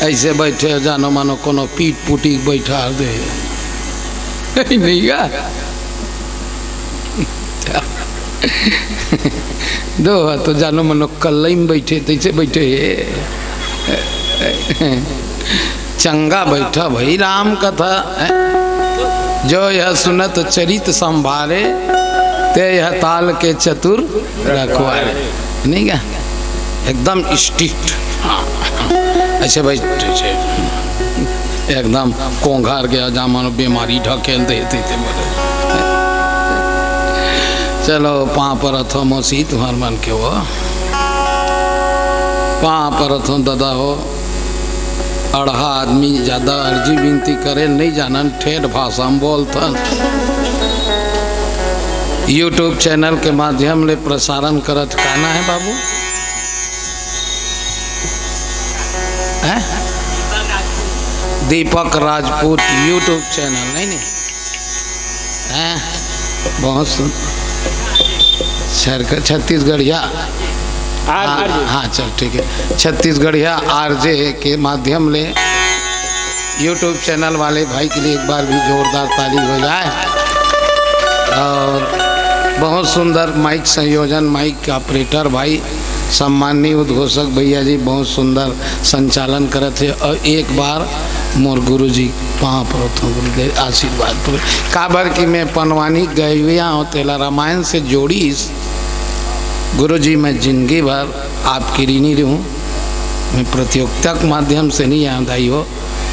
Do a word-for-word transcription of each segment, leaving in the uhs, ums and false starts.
अइसे बइठे हो, जानो मानो कोनो पीट पुटी के बइठा दे। नहीं गा? दो ह तो जानो मानो कल्लई में बइठे, तइसे बइठे हे। चंगा बइठा भई राम कथा, हैं? जो यह सुनत चरित संभारे, ते यह ताल के चतुर रखवारे। नहीं क्या? एकदम स्ट्रिक्ट। हाँ, हाँ। अइसे भाई, अइसे। एकदम कोंघार गया, जा मानो बीमारी ढकेल दे, ते, ते बोले। चलो, पाँव परत हों मौसी, तुम्हर मन के हो। पाँव परत हों दादा हो। अड़हा आदमी ज्यादा अर्जी विनती करे नहीं जानन, ठेठ भाषा में बोलथन। YouTube चैनल के माध्यम ले प्रसारण करत, का नाम हे बाबू? हैं? दीपक राजपूत YouTube चैनल, नहीं, नहीं? हैं? बहुत सुन-, छर-, छत्तीसगढ़िया। हाँ, हाँ, हाँ, चल, ठीक है। छत्तीसगढ़िया आरजे के माध्यम ले YouTube चैनल वाले भाई के लिए एक बार भी जोरदार ताली हो जाए। और बहुत सुंदर माइक संयोजन, माइक ऑपरेटर भाई, सम्माननीय उद्घोषक भैया जी, बहुत सुंदर संचालन करत हे। और एक बार मोर गुरु जी पाँव परत हों, गुरुदेव आशीर्वाद दो। काबर कि मैं पंडवानी गए हुए हों, तेला रामायण से जोड़ीस। गुरु जी, मैं जिंदगी भर आपके ऋणी रहूं। मैं प्रतियोगिता के माध्यम से नहीं आया दाई हो,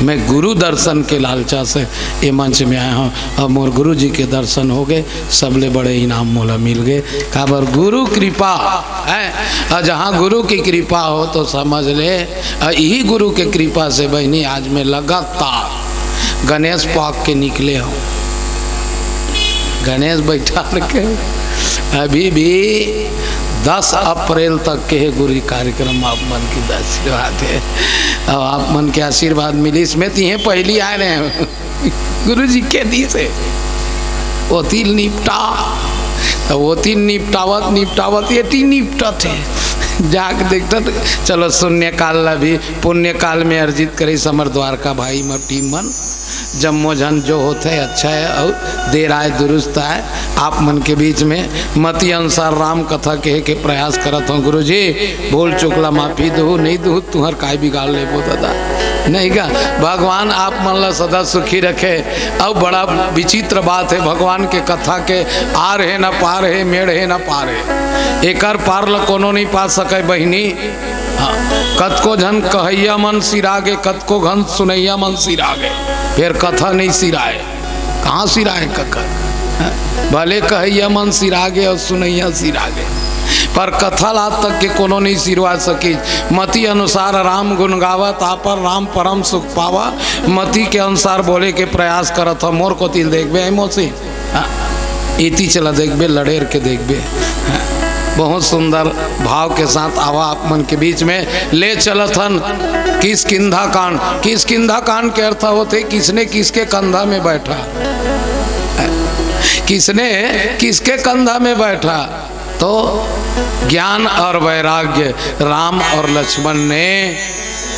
मैं गुरु दर्शन के लालसा से ये मंच में आया हूँ। अब मोर गुरु जी के दर्शन हो गए, सबले बड़े इनाम मोला मिल गए। काबर गुरु कृपा हे, और जहाँ गुरु की कृपा हो तो समझ ले, और यही गुरु के कृपा से बहिनी आज मैं लगातार गणेश पाक के निकले हों। गणेश बइठा रखे, अभी भी दस अप्रैल तक के हे गुरु कार्यक्रम, आप मन के आशीर्वाद हे। अब आप मन के आशीर्वाद मिलिस, मैं तिहें पहली आए रहे हों। गुरु जी के दी से ओती ल निपटा, त ओती ल निपटावत निपटावत एती निपटत हे। जाके देखत, चलो शून्य काल ला भी पुण्य काल में अर्जित करे, हमर द्वारका भाई मन, टीम मन, जम्मो झन जो होत हे अच्छा हे, अउ देर आए दुरुस्त आए। आप मन के बीच में मति अनुसार राम कथा कहे के प्रयास करत हों। गुरु जी, भूल चूक ला माफी दहू, नहीं दहू, तुहर काय बिगाड़ लेबो दादा, नहीं का? भगवान आप मन ला सदा सुखी रखे। अउ बड़ा विचित्र बात हे, भगवान के कथा के आर हे न पार हे, मेड़ हे न पार हे, एकर पार ला कोनो नहीं पा सके बहिनी। हाँ, कतको झन कहइया मन सिरागे, कतको झन सुनइया मन सिरागे, फेर कथा नहीं सिराए। कहाँ सिराए ककर? भले कहइया मन सिरागे और सुनइया सिरागे, पर कथा ला आज तक के कोनो नहीं सिरवा सकी। मति अनुसार राम गुण गावा, तापर राम परम सुख पावा। मति के अनुसार बोले के प्रयास करत हों। मोर कोती ल देखबे, ए मौसी? हाँ, एती चला देखबे, लड़ेर के देखबे। हाँ, बहुत सुंदर भाव के साथ आवा आप मन के बीच में ले चलत हन किष्किंधा कांड। किष्किंधा कांड के अर्थ होथे किसने किसके कंधा में बैठा, किसने किसके कंधा में बैठा। तो ज्ञान और वैराग्य, राम और लक्ष्मण ने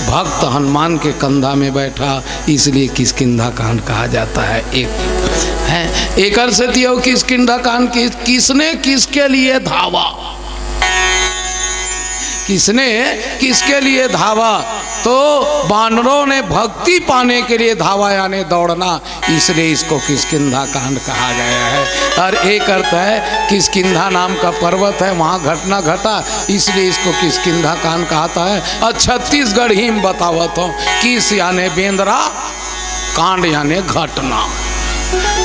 भक्त हनुमान के कंधा में बैठा, इसलिए किष्किंधा कांड कहा जाता है। एक है, एकर सेती अउ किष्किंधा कांड कि-, किसने किसके लिए धावा, किसने किसके लिए धावा? तो बानरों ने भक्ति पाने के लिए धावा, यानी दौड़ना, इसलिए इसको किष्किंधा कांड कहा गया है। और एक अर्थ है, किष्किंधा नाम का पर्वत है, वहाँ घटना घटा, इसलिए इसको किष्किंधा कांड कहता है। और छत्तीसगढ़ी में बतावत हों, किस यानी बेंदरा, कांड यानी घटना।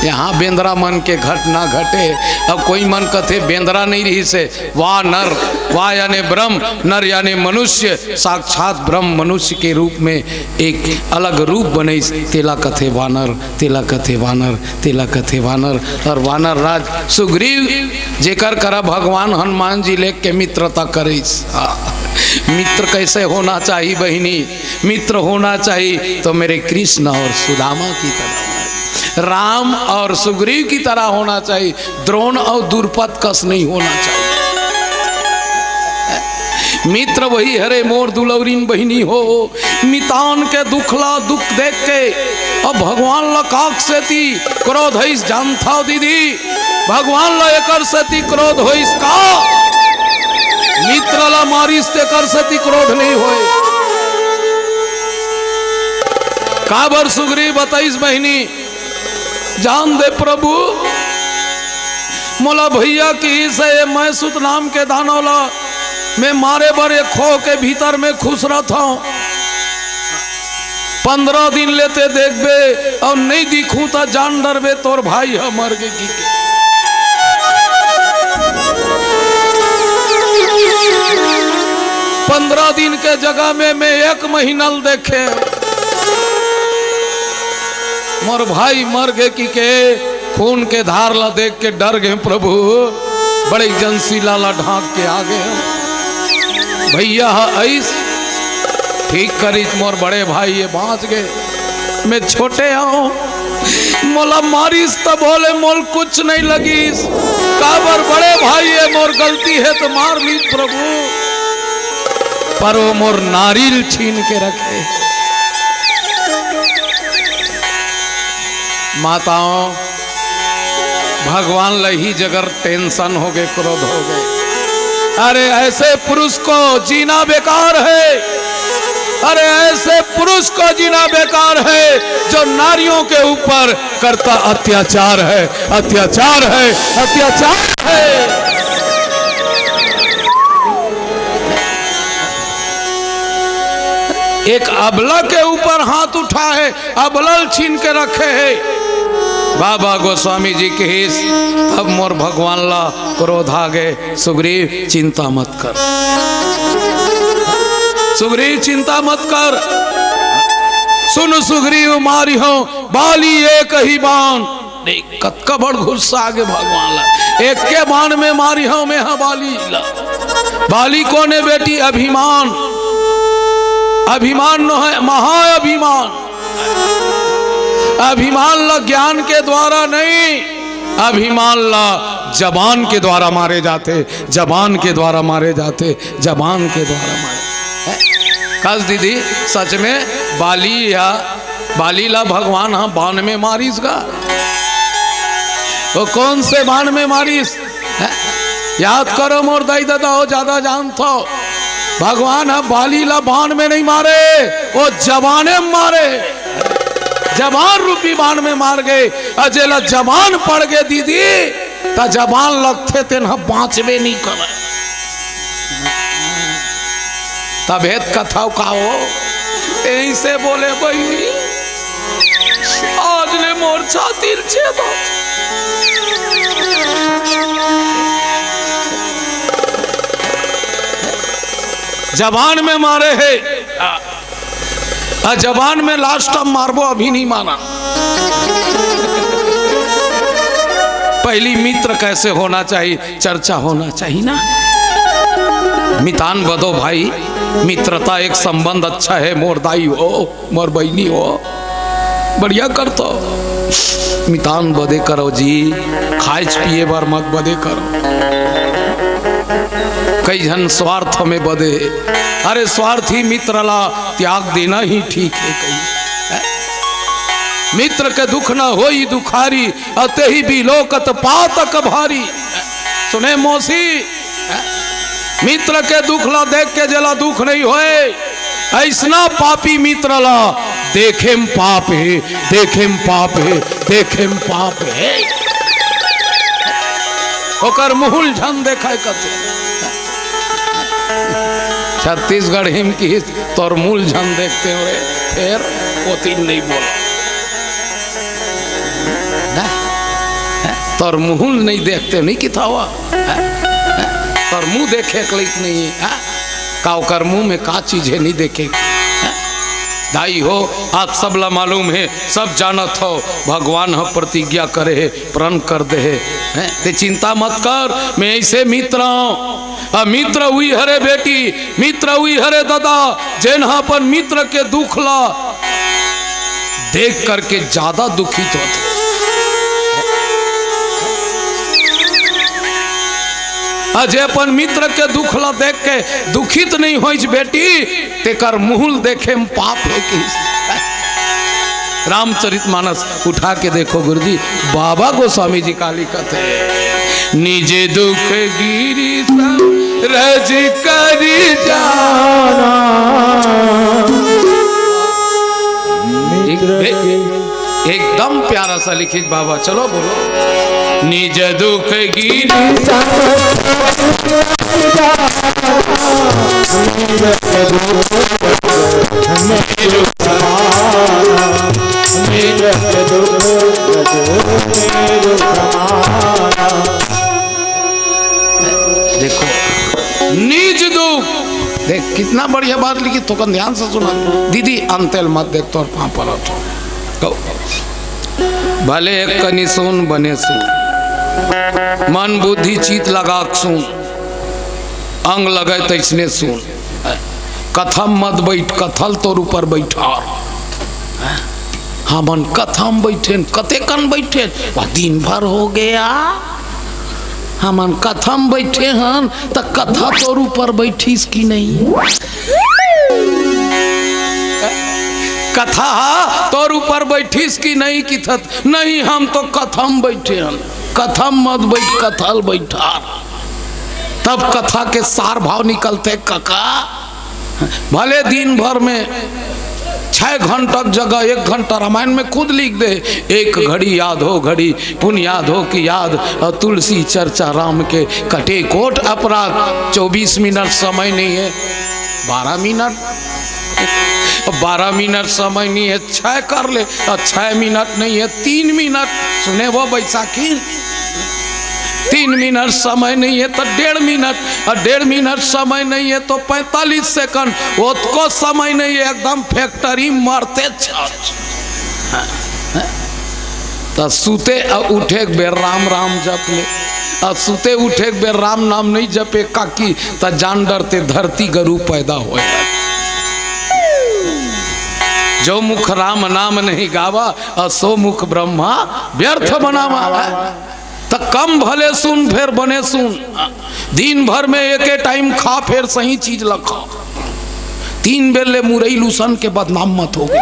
यहाँ बेंदरा मन के घटना घटे। अब कोई मन कथे बेंदरा नहीं रहिसे, वा नर, वा यानी ब्रह्म, नर यानी मनुष्य, साक्षात ब्रह्म मनुष्य के रूप में एक अलग रूप बनइस, तेला कथे वानर, तेला कथे वानर, तेला कथे वानर। और वानर राज सुग्रीव, जेकर करा भगवान हनुमान जी लेके मित्रता करिस। हाँ, मित्र कैसे होना चाहिए बहिनी? मित्र होना चाहिए तो मेरे कृष्ण और सुदामा की तरह, राम और सुग्रीव की तरह होना चाहिए। द्रोण और द्रुपद कस नहीं होना चाहिए। मित्र वही हरे मोर दुलौरिन बहिनी हो, मितान के दुख ला दुख देख के, अब भगवान ला काक सेती क्रोध होइस जानथव दीदी, भगवान ला एकर सेती क्रोध होइस का? मित्र ला मारिस तेकर सेती क्रोध नहीं होय। काबर सुग्रीव बताइस बहिनी, जान दे प्रभु, मोला भैया किहिस हे, मैं सुत नाम के दानव ला मैं मारे बर एक खो के भीतर में खुश रहत हूँ। पंद्रह दिन ले ते देखबे अउ नहीं दिखूं त जान डरबे तोर भाई ह मर गे कि के। पंद्रह दिन के जगह में मैं एक महीना ल देखे। मोर भाई मर गे कि के खून के धार ला देख के डर गे प्रभु, बड़े जंसीला ला ढांक के आ गे। भैया ह अइस ठीक करिस मोर बड़े भाई ये बांच गे, मैं छोटे हूँ। मोला मारिस त बोले मोल कुछ नहीं लगिस, काबर बड़े भाई ये मोर गलती हे त मार ली प्रभु, पर वो मोर नारिल छीन के रखे। माताओं, भगवान ल ही जगर टेंशन हो गए, क्रोध हो गए। अरे ऐसे पुरुष को जीना बेकार है, अरे ऐसे पुरुष को जीना बेकार है जो नारियों के ऊपर करता अत्याचार है, अत्याचार है, अत्याचार है। एक अबला के ऊपर हाथ उठा है, अबला ल छीन के रखे हे। बाबा गोस्वामी जी कहिस, अब मोर भगवान ला क्रोध आ गे, सुग्रीव चिंता मत कर, सुग्रीव चिंता मत कर। सुन सुग्रीव मारिहौं बाली एक ही बाण। देख, कतका बड़ गुस्सा आगे भगवान ला। एके बाण में मारिहौं मैं हा बाली ला। बाली कोन हे बेटी? अभिमान। अभिमान नो है, महाअभिमान। अभिमान ला ज्ञान के द्वारा नहीं, अभिमान ला जबान के द्वारा मारे जाथे, जबान के द्वारा मारे जाथे, जबान के द्वारा मारे। हैं? कस दीदी, सच में बाली या बाली ला भगवान ह बाण में मारिस गा? वो कौन से बाण में मारिस? हैं? याद करो मोर दाई ददा हो, ज्यादा जानथो। भगवान ह बाली ला बाण में नहीं मारे, वो जबाने में मारे, जबान रूपी बाण में मार गे। अउ जेला जबान पड़ गे दीदी, त जबान लगथे तेन ह बांचबे नहीं करे। तभे त कथव का हो, ऐसे बोले बहिनी, आज ले मोर छाती ल छेद हो। जबान में मारे हे, आ जबान में लास्ट टाइम मारबो, अभी नहीं माना। पहली मित्र कैसे होना चाहिए, चर्चा होना चाहिए ना। मितान बदो भाई, मित्रता एक संबंध अच्छा है। मोर दाई हो, मोर बहिनी हो, बढ़िया करतो। मितान बदे करो जी, खाइच पिए बर मत बदे करो। कई झन स्वार्थ में बदे हे। अरे स्वार्थी मित्र ला त्याग देना ही ठीक है। कई मित्र के दुख न होई दुखारी, अतेही बिलोकत पातक भारी। सुने मौसी, मित्र के दुख ला देख के जेला दुख नहीं होए, ऐसना पापी मित्र ला देखेम पाप हे, देखेम पाप हे, देखेम पाप हे। ओकर मुहुल झन देखाय कथे। छत्तीसगढ़ी में किहिस, तोर मुहुल झन देखते हो रे, फेर ओती नहीं बोला। ना? तोर मुहुल नहीं देखते, नहीं किथावा। तोर मुंह देखे के लइक नहीं हे, हाँ? का ओकर मुंह में का चीज हे, नहीं देखे के, हाँ? दाई हो, आप सब ला मालूम हे, सब जानत हो, भगवान ह प्रतिज्ञा करे हे, प्रण कर दे हे, हैं? ते चिंता मत कर, मैं ऐसे मित्र हूँ। आ मित्र उही हरे बेटी, मित्र उही हरे ददा, जेन ह अपन मित्र के दुख ला देख करके ज्यादा दुखित होथे। अजे अपन मित्र के दुख ला देख के दुखित नहीं होइस बेटी, तेकर मुंह ल देखे म पाप हे कहिस। रामचरित मानस उठा के देखो गुरुजी, बाबा गोस्वामी जी का लिखत हे, निज दुख गिरि समरस करि जाना। एक, एक, एकदम प्यारा सा लिखित बाबा, चलो बोलो। निज दुख गिरि देखो, निज दुख। देख, कितना बढ़िया बात लिखित, थोकन ध्यान से सुना। दीदी, अंतेल मत देख, तोर पाँव परत हो। कहो, भले एक कनी सुन, बने सुन, मन बुद्धि चित लगा के सुन, अंग लगे तैसने सुन। कथा म मत बैठ, कथा ल तोर ऊपर बैठार। हमन कथा म बैठेन, कतेकन बैठेन, वह दिन भर हो गया। हमन कथा म बैठे हन, त कथा तोर ऊपर बैठिस कि नहीं? कथा हा तोर ऊपर बैठिस कि नहीं? किथत नहीं, हम तो कथा म बैठे हन। कथा म मत बैठ, कथा ल बैठार। तब कथा के सार भाव निकलथे कका। भले दिन भर में छह घंटा के जगह एक घंटा रामायण में खुद लिख दे, एक घड़ी याद हो, घड़ी पुन याद हो कि याद, और तुलसी चर्चा राम के कटे कोट अपराध। चौबीस मिनट समय नहीं है, बारह मिनट, बारह मिनट समय नहीं है, छह कर ले, और छह मिनत नहीं है, तीन मिनत। सुने वो बैसाखी, तीन मिनट समय नहीं है तो डेढ़ मिनट, और डेढ़ मिनट समय नहीं है तो पैंतालीस सेकंड। ओतको समय नहीं है, एकदम फैक्ट्री मरते छट। त सुते अउ उठे के बेर राम राम जप ले, अउ सुते उठे के बेर राम नाम नहीं जपे काकी, त जान डरते धरती गरु पैदा होय। जो मुख राम नाम नहीं गावा, अउ सो मुख ब्रह्मा व्यर्थ बनावा। त कम भले सुन, फेर बने सुन। दिन भर में एके टाइम खा, फेर सही चीज ल खा। तीन बेर ले मुरई लूसन के बदनाम मत हो गे।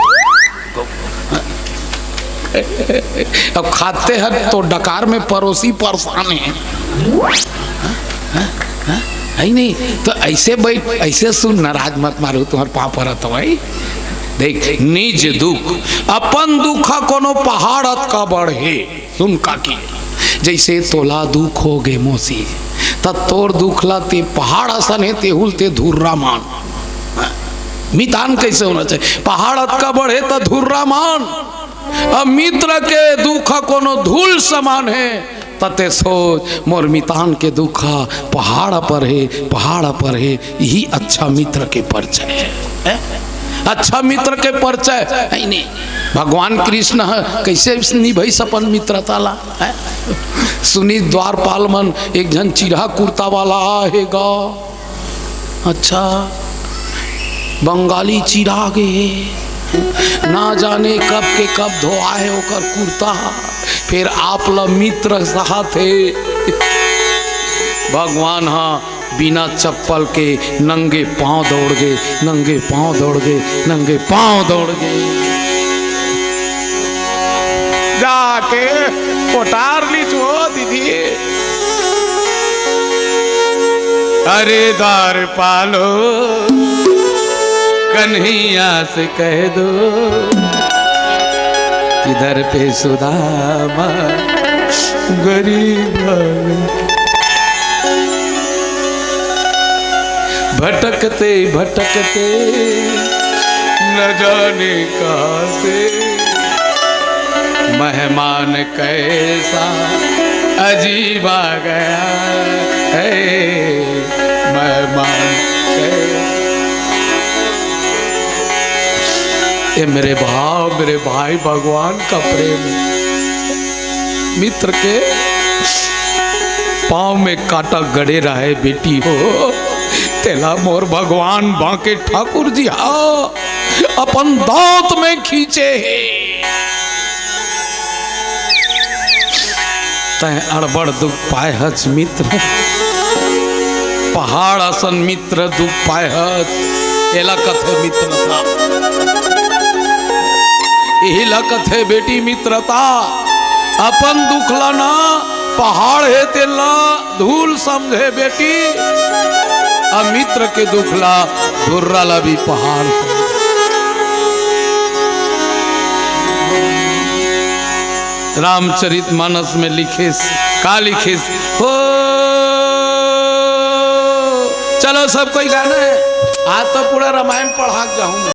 अब खाते हैं तो डकार में परोसी परेशान है। है नहीं तो ऐसे बैठ, ऐसे सुन, नाराज मत मारो, तुम्हारे पाँव परत हो भाई। देख, निज दुख, अपन दुख ह कोनो पहाड़ अतका बड़ हे। सुन काकी, जैसे तोला दुख हो गे मौसी, त तोर दुख ला ते पहाड़ असन हे, तेहुल ते धुर्रा मान। मितान कैसे होना चाहिए? पहाड़ अतका बड़ हे त धुर्रा मान। अब मित्र के दुख ह कोनो धूल समान हे, त ते सोच, मोर मितान के दुख ह पहाड़ पर हे, पहाड़ पर हे। यही अच्छा मित्र के परिचय है, हैं? अच्छा मित्र के परिचय है नहीं। भगवान कृष्ण ह कैसे निभइस अपन मित्रता ला, हैं? सुनीत द्वारपाल मन एक झन चिरहा कुर्ता वाला आहे गा। अच्छा, बंगाली चिरहा गे हे, ना जाने कब के कब धोआ हे ओकर कुर्ता, फेर आप ला मित्र सहत हे। भगवान ह बिना चप्पल के नंगे पांव दौड़ गे, नंगे पांव दौड़ गे, नंगे पांव दौड़ गे। जाके कोटार लीच वो दीदी। अरे द्वारपालो, कन्हैया से कह दो, इधर पे सुदामा गरीब आ गए। भटकते भटकते न जाने कहाँ से मेहमान कैसा अजीब आ गया है, मेहमान कैसा। ये मेरे भाव, मेरे भाई, भगवान का प्रेम, मित्र के पांव में कांटा गड़े रहे बेटी हो, तेला मोर भगवान बांके ठाकुर जी हा अपन दांत में खींचे हे। तैं अड़बड़ दुख पाए हच मित्र, पहाड़ असन मित्र दुख पाए हस, एला कथे मित्रता। इही ला कथे बेटी मित्रता। अपन दुख ला ना पहाड़ हे तेला धूल समझे बेटी, अउ मित्र के दुख ला धुर्रा ला भी पहाड़ समझे। रामचरित मानस में लिखिस, का लिखिस? हो, चलो सब कोई गाना है, आज तो पूरा रामायण पढ़ा के जाहूं मैं।